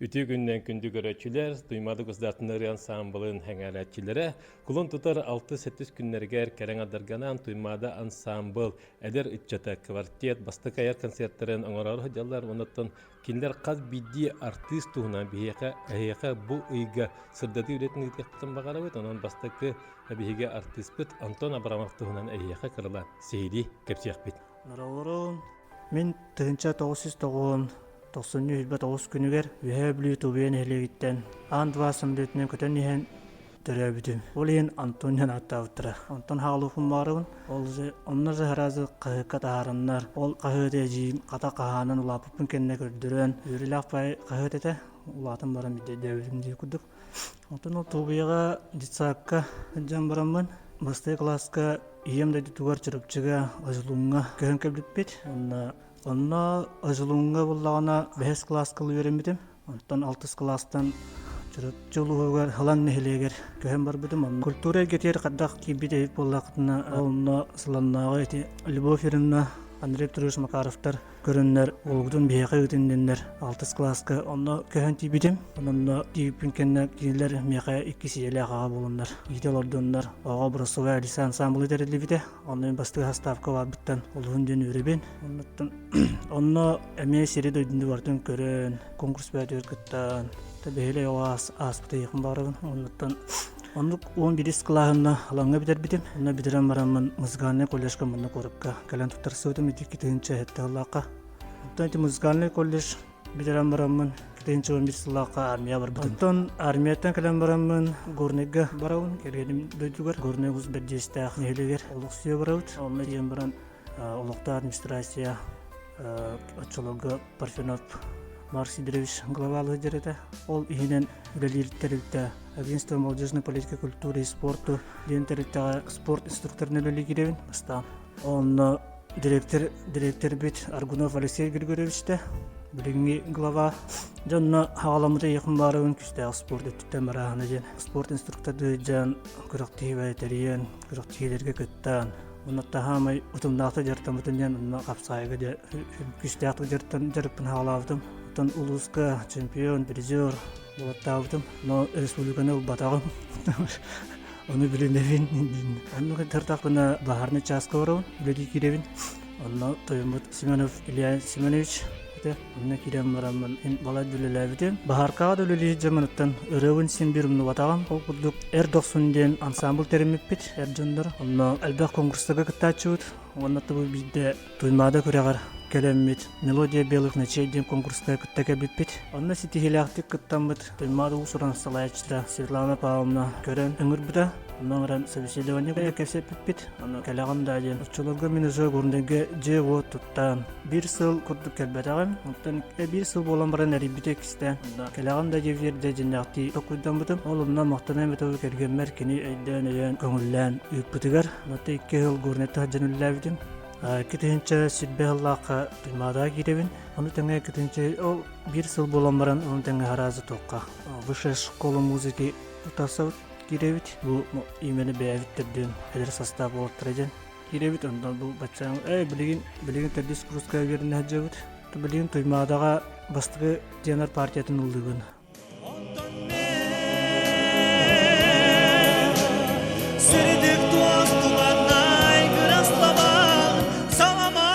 Үтүө күнүнэн күндү көрөөччүлэр, Туймаада государственнай ырыа ансаамбылын сэҥээрээччилэрэ, кулун тутар 6-7 күннэригэр кэрэҥ адарганан Туймаада ансаамбыл эдэр ыччата квартет бастакы айар концертарын оҥороору сылдьаллар. Онон кинилэр хас биирдии артыыс туһунан биһиэхэ, эһиэхэ бу ыйга сырдатыы үлэтин ыытыахпытын баҕарабыт. Онон бастакы биһиги артыыспыт Антон Абрамов туһунан эһиэхэ кыралаан сиһилии кэпсиэхпит. Дорооболорун. Мин 1990 тохсунньу 29 күнүгэр Үөһээ Бүлүү Тубуйа нэһилиэгиттэн аан два самолетунан көтөн иһэн төрөөбүтүм. Ол иһин Антон диэн ааттаабыттара. Онтон хаалыахпын баҕарабын. Ол онно саһаразы хаһыакка таһаараннар, ол хаһыаты эдьиийим хата хаһаанан улааппыппын кэннэ көрдөрөн, үөрүүлээх баай хаһыат этэ. Улаатан баран биирдэ диир курдук. Онтон ол Тубуйаҕа детсадка сылдьан бараммын, бастакы кылааска ийэм дойдутугар Чурапчыга Ожулуҥҥа көһөн кэлбиппит. Онно Онно Ожулуҥҥа буллаҕына бэһис кылааска үөрэммитим. Онтон алтыс кылаастан Чурапчы улууһугар Халан нэһилиэгэр көһөн барбытым. Онно культура эйгэтигэр хайдах киирбит эбит буоллахпытына, онно Сыланнааҕы ити Любовь Юрьевна, Андрей Петрович Макаровтар көрөннөр уолгутун биһиэхэ ыытын алтыс кылааска онно көһөн тиийбитим. Онно тиийбиппин кэннэ кинилэр миэхэ иккис ийэлээх аҕа буоланнар иитэ олордуннар. Оҕо образцовай Алиса ансаамбылы тэриллибитэ. Онно мин бастакы састаапка барбыттан олуһун диэн үөрэбин. Оннуттан онно эмиэ сири-дойдуну барытын көрөн, конкурс бөҕөтүгэр кыттан, бэһиэлэй оҕо ааспыта иһин баарыбын. Оннуттан оннук 11 кылааһымна Алаҥҥа бүтэрбитим. Онно бүтэрэн бараммын музыкальнай колледжка манна куоракка кэлэн туттарсыбытым ити 2007 сыллаахха. Оттон ити музыкальнай колледж бүтэрэн бараммын 2011 сыллаахха армия барбытым. Оттон армияттан кэлэн бараммын Горнайга барабын. Кэргэним дойдугар Горнай улус Бэрдиэстээх нэһилиэгэр олохсуйа барабыт. Онно тиийэн баран олохтоох администрация оччолорго Парфенов Марк Сидорович главалыы сылдьар этэ. Ол иһинэн үлэлиир тэрилтэ Агентство молодежной политики, культуры и спорту диэн тэрилтэҕэ спорт инструкторынан үлэлии киирэбин бастаан. Онно директор директорбит Аргунов Алексей Григорьевичта билиҥҥи глава дьонно хаҕаламмыт эйиэхин баарыбын күстээх спорт өттүттэн барааһына диэн спорт инструктордыы дьон күрэхтэһии тэрийэн күрэхтэһиилэргэ кыттан Онно таһаамай утумнаахтык дьарыктаммытым диэн онно хапсаайга дьэ күүстээхтик дьарыктан дьарыкпын хаалаабытым. Оттон улууска чемпион, призер буолаттаабытым. Но республиканы ылбатаҕым. Ону билинэбин. Онно тартахпына баһаарнай чааска барабын, үлэлии киирэбин. Онно тойоммут Семенов Илья Семенович этэ. Онно киирэн бараммын балайда үлэлээбитим. Баһааркаҕа да үлэлии дьоммуттан ырыабын син биир умнубатаҕым. Ол курдук Эр Дохсун диэн ансаамбыл тэриммиппит эр дьоннор. Онно элбэх конкурстарга кыттааччыбыт. Уонна тобу биирдэ Туймаада күрэҕэр кэлэммит «Мелодия белых ночей» диэн конкурска кытта кэлбиппит. Онно ситиһиилээхтик кыттаммыт Туймаада уус-уран салайааччыта Светлана Павловна көрөн ыҥырбыта. Онно ыҥыран собеседование кэпсэппиппит. Ону кэлэҕин да диэн. Оччолорго мин уже Горнайга дьиэ-уот туттан биир сыл курдук кэлбэтэҕим. Оттон биир сыл буолан баран эрийбитэ иккистээн. Кэлэҕин да диэбитигэр дьиннээхтии токуйдаммытым. Ол онно махтана эбэтэ кэргэммэр кини өйдөөн-өйөөн көҥүллээн ыыппытыгар. Оттон 2 сыл Горнайга сылдьан үлэлээбитим. 2020 сыллаахха Туймаадаҕа киирэбин. Ону тэҥэ 2 ол биир сыл буолан баран ону тэҥэ араазы туохха Высшая школа музыки тутарсабыт киирэбит. Бу именно бэйэбит төрдүөн эдэр состав буолаттара диэн киирэбит. Онтон бу баччаан билигин билигин төрдүс курска үөрэнэ сылдьабыт. Билигин Туймаадаҕа бастакы тенор партиятын ыллыыбын. Сирдик туох туманнай кырастабал салама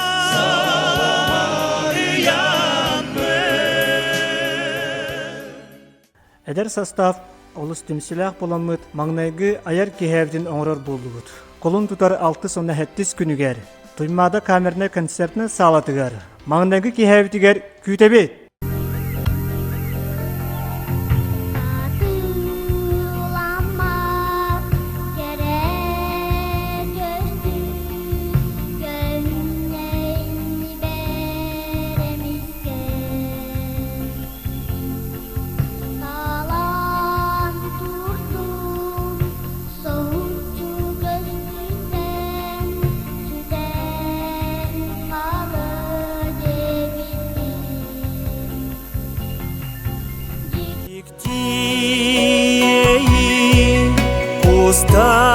Эдэр состав олус түмсүүлээх буоламмыт маҥнайгы айар киэһэбитин оҥорор буоллубут. Кулун тутар алтыс уонна сэттис күнүгэр Туймаада камернай концертнай саалатыгар маҥнайгы киэһэбитигэр күүтэбит! Атыыламмат кэрэ көстүү көһүннэ иннибэр эмискэ Талан турдум соһуччу көстүүттэн сүтэн хаалыа диэбиттии Кустар.